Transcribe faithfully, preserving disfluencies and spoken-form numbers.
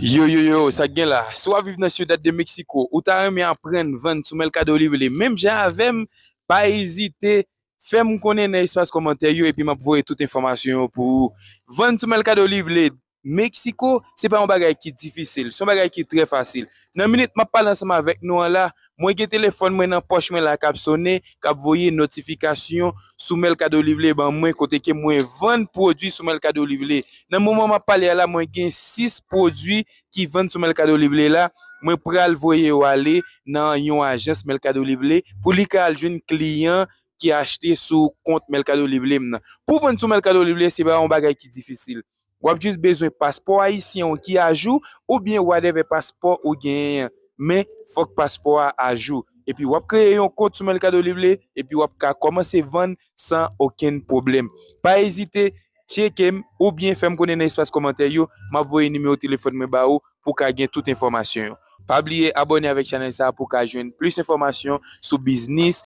Yo, yo, yo, sa k gen la? Si w ap viv nan Ciudad de Mexico, ou ta renmen aprann vann sou Mercado Libre menm jan avè m, pa ezite, fè m konnen nan espas kòmantè yo, epi m ap voye tout enfòmasyon yo pou ou. Vann sou Mercado Libre Mexico, se pa yon bagay ki difisil, se yon bagay ki trè fasil. Nan minit m ap pale ansanm avèk nou an la, mwen gen telefòn mwen nan pòch mwen la k ap sonnen, k ap voye notifikasyon sou Mercado Libre ban mwen, kote ke mwen vann pwodui sou Mercado Libre. Nan moman m ap pale a la, mwen gen sis pwodui ki vann sou Mercado Libre la. Mwen pral voye yo ale nan yon ajans Mercado Libre pou li ka al jwenn kliyan ki achte sou kont Mercado Libre m nan. Pou vann sou Mercado Libre, se pa yon bagay ki difisil. W ap jis bezwen paspò ayisyen w ki ajou, oubyen whatever paspò ou genyen an. Men, fòk paspò a ajou. Epi w ap kreye yon kont sou Mercado Libre, epi w ap ka kòmanse vann san okenn pwoblèm. Pa ezite, tcheke m, oubyen fè m konnen nan espas kòmantè yo, m ap voye nimewo telefòn mwen ba ou pou w ka gen tout enfòmasyon yo. Pa bliye abòne avèk chanèl sa a pou w ka jwenn plis enfòmasyon sou biznis,